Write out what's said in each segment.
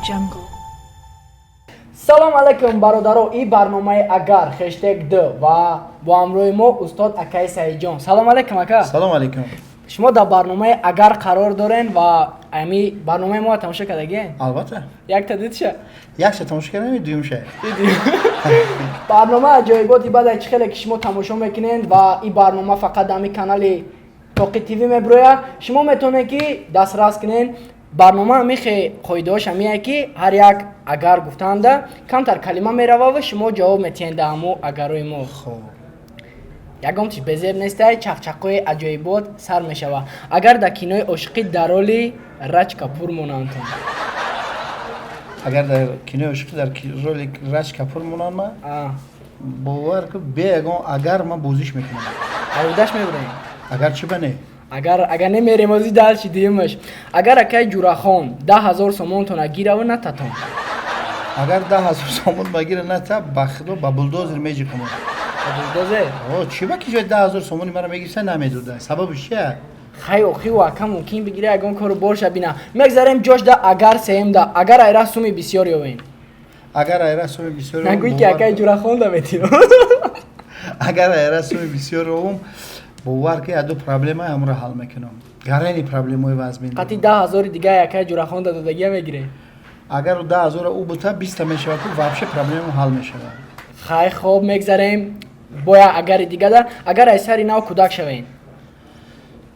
Jungle. Салом алайкум, бародаро! И барномаи «Агар» #2 ва бо ҳамроҳи мо устод акаи Саидҷон. Салом алайкум, ака. Салом алейкум. Шумо дар барномаи «Агар» қарор дорен ва ами барномаи мо тамошо кардагиен? Албатта. Якта дидша? Якша тамошо кардам, дуюмша. Барнома аҷоиботи баъд чӣ хеле ки шумо тамошо мекунед ва ин барнома фақат дар ҳамин канали Тоқи ТВ мебирояд. Шумо метавонед, ки дастрас кунед барнома. Ҳамихе қоидаҳош ҳамие, ки ҳар як агар гуфтанда камтар калима мерава ва шумо ҷавоб метиҳед дар ҳамо агарои мо. Хоб. Ягон чиз безеб нестай, чақчақҳои аҷоибот сар мешава. Агар дар кинои ошиқӣ дар роли Раҷ Капур монандтон? Агар дар кинои ошиқӣ дар роли Раҷ Капур монанд ма, бовар ку, бе ягон агар ман бозиш мекунам. Аюдаш мебурем? Агар чӣ ба не? Агар немерем ози дальше. Дуюмаш: агар акаи Ҷурахон 10 000 сомонтона гираву нататон? Агар 10 000 сомон ба гира ната, ба худо, ба булдозер меҷиқам. Булдозер? О, чӣ ба ки ҷои 10 000 сомони мара мегирса, намедода, сабабиш чия? Хай, охи, ака мумкин бигира, ягон кору борша бина. Мегзарем ҷош да агар сеюм да: агар айра суми бисёр ёвем? Агар айра суми бисёр Нагӯй, ки акаи Ҷурахон да метиё. Агар айра суми бисёр ёвум, бовар ки, яду проблема ҳамро ҳал мекунам, гарани проблемаи вазмин. Қати 10 000-и дига акаи Ҷурахон да додагия мегире. Агар 10 000-а ӯ бута, 20-та мешавад, ку вообще проблема ҳал мешавад. Хай, хоб, мегзарем боя агари дигада: агар ай сари нав кӯдак шавем?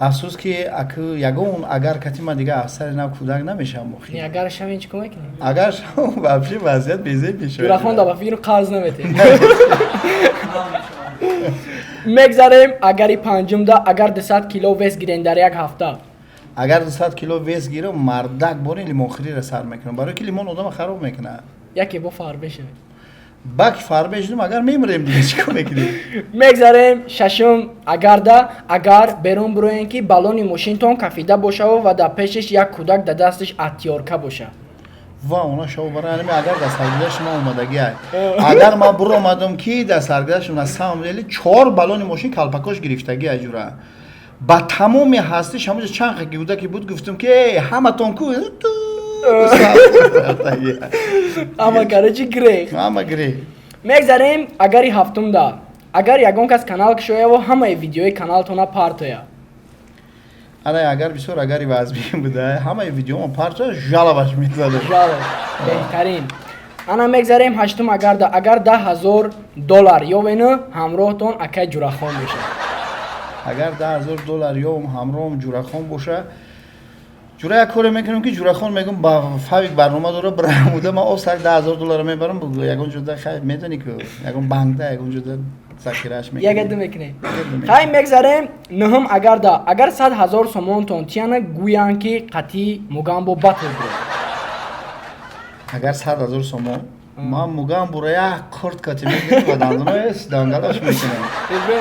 Афсӯс, ки аку ягон агар кати ман дига аз сари нав кӯдак намешавам охи. Не, агар шавем, чӣ кор мекунем? Агар шавам, вообще вазъият безеб мешавад. Ҷурахон да ба фикр қарз наметем. Мегзарем агари панҷумда: агар 200 кило вес гирем дар як ҳафта? Агар 200 кило вес гирам, мардак бори лимонхӯриро сар мекунам, барои ки лимон одама хароб мекунад. Яке бо фарбе шавед. Бак фарбе шудам, агар мемирем, дига чӣ кор мекунем? Мегзарем шашум агарда: агар берун бироем, ки баллони мошинтон кафида бошаву ва дар пешаш як кӯдак дар дасташ атёрка боша? Ва она шав барои ҳамин агар дар саргузашти ман омадагиай. Агар ман буромадам, ки дар саргузашти на самом деле чор баллони мошин калпакош гирифтагиай, ҷура, ба тамоми ҳастиш ҳамаҷо чанд ки кӯдаке буд, гуфтам, ки эй, ҳаматон ку. Ама, короче, грех. Ҳама грех. Мегзарем агари ҳафтумда: агар ягон кас канал кушояву ҳамаи видеои каналтона партоя? Ана агар бисёр агари вазмин буда, ҳамаи видеомо партоя, жалобаш мезада. Жалоб беҳтарин. Ана мегзарем ҳаштум агарда: агар $10 000 ёвену ҳамроҳтон акай Ҷурахон боша? Агар $10 000 ёвам, ҳамроҳам Ҷурахон боша, ҷура, як коре мекунам, ки Ҷурахон мегум ба фавик барнома дора, бирамуда ман осак $10 000 мебарам, ягон ҷода, хай, медонӣ ку, ягон банкда, ягон ҷода захирааш мекунем. Ягаду мекунем. Хай, мегзарем нуҳум агарда: агар 100 000 сомонтон тияна, гӯянд, ки қатъи Мугамбо батл бро. Агар 100 000 сомон, ман Мугамбура як корт кати мегирам ва дандонаи дангалаш мекунам,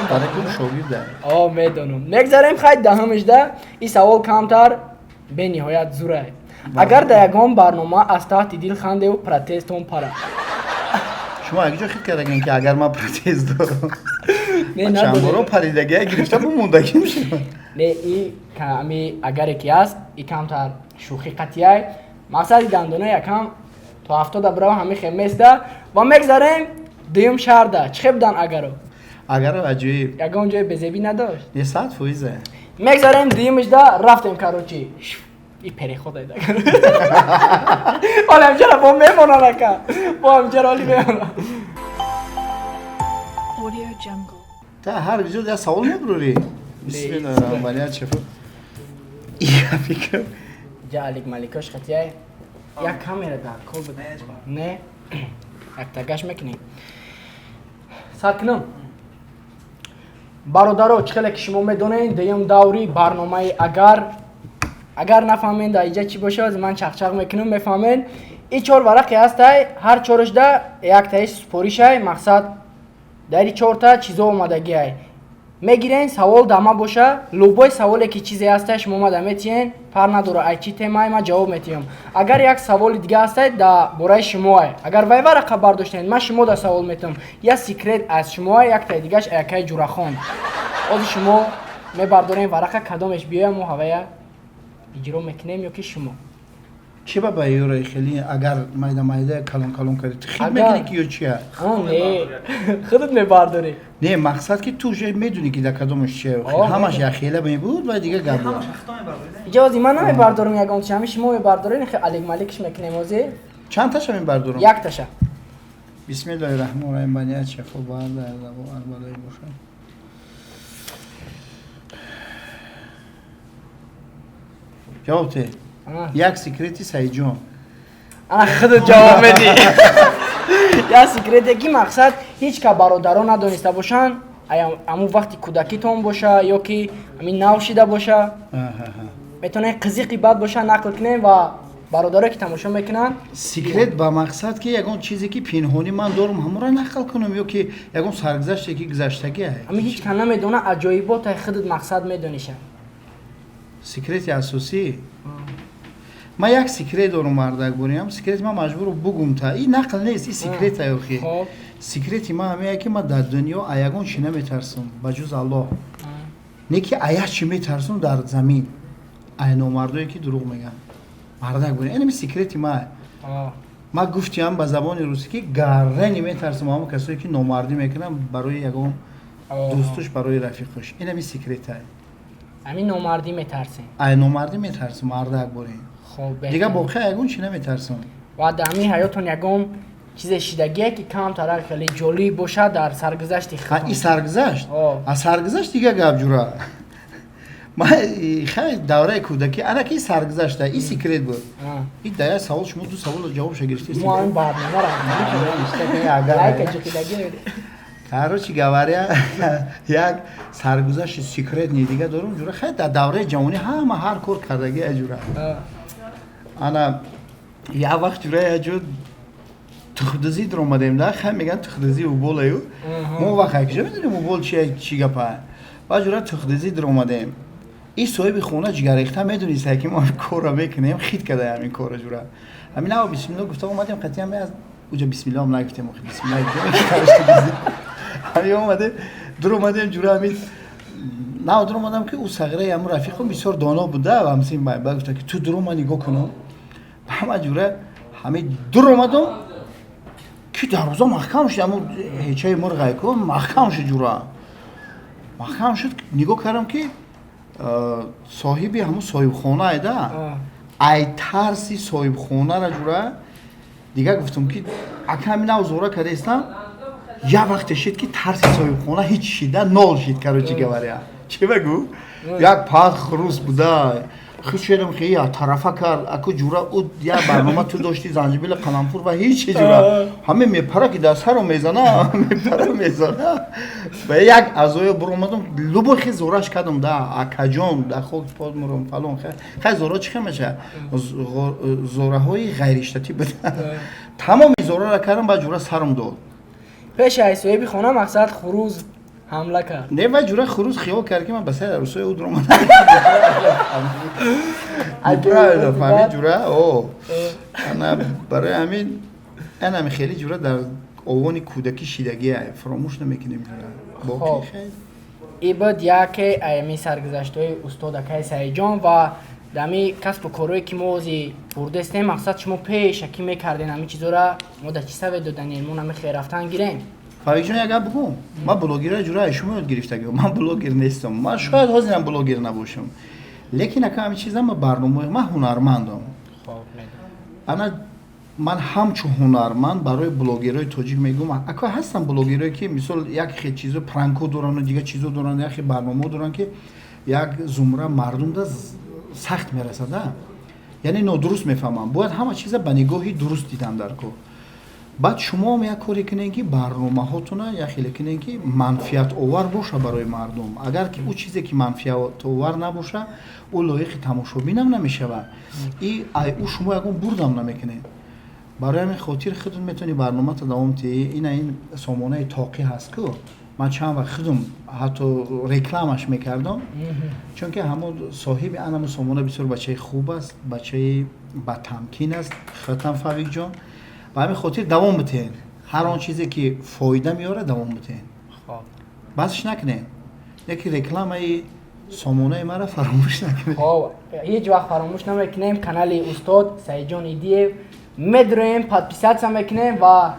барои ки шогирда. О, медонам. Мегзарем, хай, даҳумишда. Ин савол камтар бениҳоят зурай: агар дар ягон барнома аз таҳти дил хандеву протезтон пара? Шумо як ҷо хит кардагин, ки агар ман протез дорам? Не. Ман чанд боро паридагия гирифта бумондагӣ мешавад. Не, и ами агаре ки аст, и камтар шӯхӣ қатъияй. Мақсади дандона якам то 70 бирава, ҳами хеместа. Ва мегзарем дуюм шаҳрда. Чӣ хе будан агаро? Агаро аҷоиб. Ягон ҷои безебӣ надошт? Не, 100%. Мегзарем дуюмишда, рафтем, короче, и переход айда. Оли ҳамҷара бо мемонад, ака, бо ҳамҷара оли мемонад. Audio Jungle. Та ҳар эпизод як савол мебурӣ. Бисмилла, валият шафо. Я фикр. Ҷа Алик Маликош хатияй, як камера дар кор буд. Не, яктагаш мекунем, сар кунам. Бародаро, чӣ хеле ки шумо медонед, дуюм даври барномаи «Агар». Агар нафаҳмед, дар иҷа чӣ бошад, ман чақчақ мекунам, мефаҳмед. И чор варақе ҳастай, ҳар чорашда яктаи супоришай. Мақсад, дар и чорта чизо омадагиай. Мегирен, савол дама боша, любой саволе ки чизе ҳастай, шумо омада метиҳен, фарқ надора ай чӣ темае, ман ҷавоб метиҳам. Агар як саволи дига ҳастай, дар бораи шумоай, агар вай варақа бардоштен, ман шумо да савол метиҳам, я секрет аз шумоай, яктаи дигаш аякаи Ҷурахон. Ози шумо мебардорем варақа, кадомеш биёям, мо ҳавая иҷро мекунем ё ки шумо. Чи ба ёраи хеле агар майда майда калон калон кардӣ, ту хит мекунӣ ки ё чия? Не, худат мебардорӣ. Не, мақсад ки ту уже медунӣ, ки дар кадомаш чия. Ҳамаш яхела мебуд ва дига гап буд. Иҷози ман намебардорам ягон чи, ҳами шумо мебардоред, хе алик маликш мекунем ози. Чанд таша мебардорам? Як таша. Бисмиллоҳи раҳмони раҳим, ба ният шафо барда арбалои бошад. Ҷавоб те. Як секрети Саидҷон. Ана худат ҷавоб медӣ. Як секрете ки мақсад ҳеҷ ка бародаро надониста бошанд, ҳамун вақти кӯдакитон боша ё ки ҳамин нав шида боша, метавонед қизиқи бад боша нақл кунем ва бародарое ки тамошо мекунанд. Секрет ба мақсад ки ягон чизе ки пинҳонӣ ман дорам, ҳамонро нақл кунам ё ки ягон саргузаште ки гузаштагӣ? Ҳамин ҳеҷ ка намедона, аҷоиботай худат мақсад медониша. Секрети асосӣ ман як секрет дорам, мардак бурям. Секрет ман маҷбуру бугум, та и нақл нест, и секрет охи. Секрети ман ҳамея ки ман дар дунё а ягон чи наметарсам ба ҷуз Аллоҳ. Не ки а як чи метарсам дар замин, ай номардое ки дурӯғ мегӯянд. Мардак бурям, инами секрети ман. Ман гуфтиам ба забони русӣ ки гаррани метарсам ҳамон касое ки номардӣ мекунанд барои ягон дӯстуш, барои рафиқаш. Инами секретае. Ҳамин номардӣ метарсем. Ай номардӣ метарсам, мардак бурем. Дига боқӣ ягон чи наметарсам. Ва дар ҳамин ҳаётон ягон чизе шидагие ки камтарак хеле ҷолиб бошад дар саргузашти худтон? И саргузашт? А саргузашт дига гап, ҷура. Ман хай давраи кӯдакӣ ана ки саргузашта, и секрет буд. И дар як савол шумо ду саволро ҷавобша гирифтед. Мо ҳамин барномаро. Короче говоря, як саргузашти секретни дига дорум, ҷура. Хай, дар давраи ҷавонӣ ҳама ҳар кор кардагӣ, ҷура. Ана як вақт, ҷура, як ҷо тухдизӣ даромадем да, хай мегӯянд тухдизӣ уболаю. Мо вақт якҷо медонем убол чи, чӣ гапа. Баъд, ҷура, тухдизӣ даромадем. И соҳиби хона ҷигаррехта медониста ки мо корро мекунем, хит карда ҳамин корро, ҷура. Ҳамин ава бисмилло гуфта омадем, қатъиян уҷа бисмиллоам нагуфтем, бисмилла ҳамин омадем, дуромадем, ҷура. Ҳамин нав дуромадам ки ӯ сағираи ҳамун рафиқам бисёр доно буда, ҳамсин ба гуфта ки ту дурома, нигоҳ кунам ҳама, ҷура. Ҳамин дуромадам ки дарвоза маҳкам шуд, ҳамун ҳечаи мурғай ку маҳкам шуд, ҷура, маҳкам шуд. Нигоҳ кардам ки соҳиби ҳамун соҳибхона айда. Ай тарси соҳибхонара, ҷура, дига гуфтам ки ака, ҳамин нав зора кардаистам. Як вақте шид ки тарси соҳибхона ҳеҷ шида нол шид. Короче говоря, чӣ багӯ, як пат хурус буда, хушедам хе я тарафа кард. Аку, ҷура, ӯ як барнома ту дошти, занҷибили қаламфур ва ҳеҷ, ҷура, ҳаме мепара ки дар саро мезана, мепара мезана. Ба як аъзоё буромадам, любой хе зораш кардам да, акаҷон, да хок под мурам, фалон. Хай, зора чӣ хел меша, зораҳои ғайриштатӣ буда, тамоми зораро кардам, баъд, ҷура, сарам дод. Пеши ай соҳиби хона мақсад хуруз ҳамла кард? Не, вай, ҷура, хуруз хиёл кард ки ман ба сари арӯсои ӯ дуромадам. Правильно фаҳмид, ҷура. О, ана барои ҳамин анами хеле, ҷура, дар овони кӯдакӣ шидагия фаромӯш намекунем, ҷура, боқӣ хел. И буд яке ами саргузаштҳои устод акаи Саидҷон ва дар ҳами касбу корҳое ки мо ози бурдестем. Мақсад шумо пешакӣ мекардем ҳамин чизора, мо дар чӣ саве доданем, мо намехе рафтан гирем. Фарикҷон, як гап бигӯм. Ман блогерро, ҷура, шумо ёд гирифтагӣ. Ман блогер нестам, ман шояд ҳозирам блогер набошам, лекин ака ҳамин чиза ма барнома, ман ҳунармандам. Ана ман ҳамчун ҳунарманд барои блогерҳои тоҷик мегӯм: ака, ҳастанд блогерҳое ки мисол як хел чизо, пранко дорану дигар чизо доранд, як хел барномаҳо доранд ки як зумра мардумда сахт мерасада, яъне нодуруст мефаҳманд. Бояд ҳама чиза ба нигоҳи дуруст дидан дар кор. Баъд шумоам як коре кунед ки барномаҳотона як хеле кунед ки манфиатовар боша барои мардум. Агар ки ӯ чизе ки манфиатовар набоша, ӯ лоиқи тамошобинам намешавад и ай ӯ шумо ягон бурдам намекунед. Барои ҳамин хотир худат метавонӣ барномата давом диҳӣ. Ина ин сомонаи тоқӣ ҳаст ку, ман чанд вақт худам ҳатто рекламаш мекардам, чунки ҳамон соҳиби анамо сомона бисёр бачаи хуб аст, бачаи батамкин аст. Хатам Фавикҷон, ба ҳамин хотир давом битеҳен. Ҳар он чизе ки фоида меорад, давом битеҳен, басш накунед. Яки рекламаи Сомонаи маро фаромӯш накунед. Хоб, ҳеҷ вақт фаромӯш намекунем. Канали устод Саидҷон Идиев медроем, подписаться мекунем ва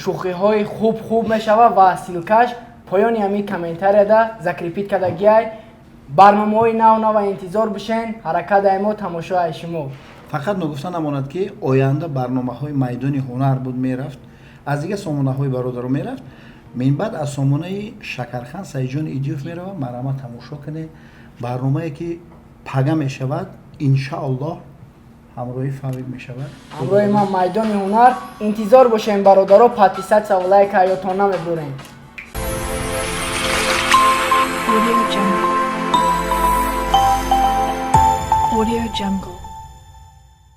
шӯхиҳои хуб хуб мешавад ва ссылка ш поёни ҳамин комментарияда закрепить кардагиай. Барномаҳои нав нава интизор бишен. Ҳаракат ай мо, тамошо ай шумо. Фақат ногуфта намонад, ки оянда барномаҳои Майдони ҳунар буд, мерафт, аз дигар сомонаҳои бародаро мерафт, минбаъд аз сомонаи Шакархан Саидҷони Идиёв меравад. Марҳамат, тамошо кунед. Барномае ки пага мешавад, иншааллоҳ, ҳамроҳи Фавик мешавад. Ҳамроҳи ман Майдони ҳунар интизор бошем, бародаро. Подписаться ва лайка ёдтон намебурем. Audio Jungle. Audio Jungle.